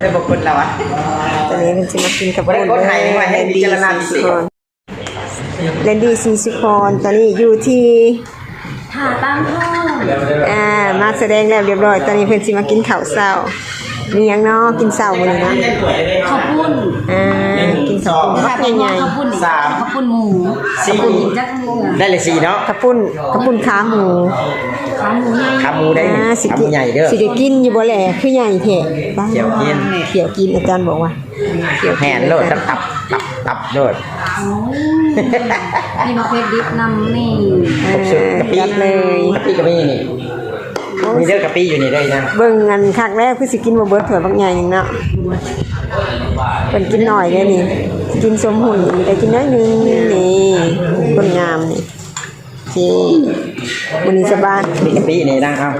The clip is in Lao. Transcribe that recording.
ໄດ້ບໍ່ກົດລະວະ ຕອນນີ້ເພິ່ນຊິມາກິນກັບ ບໍ່ໄດ້ກົດໃຫ້ ເບິ່ງ ວ່າໃຫ້ພິຈາລະນາພິເສດ ແລນດີ້ ສີສຸພອນ ຕອນນີ້ຢູ່ທີ່ ທ່າຕາງທອງ ອ່າ ມາສະແດງແລ້ວຮຽບຮ້ອຍ ຕອນນີ້ເພິ່ນຊິມາກິນເຂົ້າເຊົ້າ ມີຫຍັງເນາະ ກິນເຊົ້າມື້ນີ້ເນາະ ເຂົ້າປຸ້ນ ອ່າ ກິນເຂົ້າປຸ້ນບັກໃຫຍ່ໆ ເຂົ້າປຸ້ນ ສາມ ເຂົ້າປຸ້ນໝູ ສີ່ ເຂົ້າປຸ້ນຈັກ ໄດ້ລະສີ່ເນາະ ເຂົ້າປຸ້ນ ເຂົ້າປຸ້ນຂາໝູ ຂາໝູໃຫຍ່ ຂາໝູໄດ້ ອ່າ ຊິກິນ ຂາໝູໃຫຍ່ເດີ ຊິໄດ້ກິນຢູ່ບໍ່ແລ ຄືໃຫຍ່ແທ້ ຂ້ຽວກິນ ຂ້ຽວກິນ ອາຈານບອກວ່າ ແມ່ນໂລດ ຕັບ ຕັບ ຕັບ ຕັບໂລດ ໂອ້ຍ ມີໝາກເຜັດດິບນຳນີ້ ເອີ ຄົບຊຸດ ກະປິ ຈັດເລີຍ ກະປິກະມີນີ້ ໂອ້ຍ ມີເດີກະປິຢູ່ນີ້ເດີນາງ ເບິ່ງອັນຄັກແລ້ວ ຄືຊິກິນບໍ່ເບິດຖ້ວຍບັກໃຫຍ່ໜຶ່ງເນາະ ເພິ່ນກິນໜ້ອຍເດ້ນີ້ ກິນສົມຫຸ້ນ ໄດ້ກິນໜ້ອຍໜຶ່ງນີ້ ຄົນງາມນີ້ ໂອເຄ ມື້ນີ້ສະບາຍ ມີກະປິນີ້ນາງ ເອົາ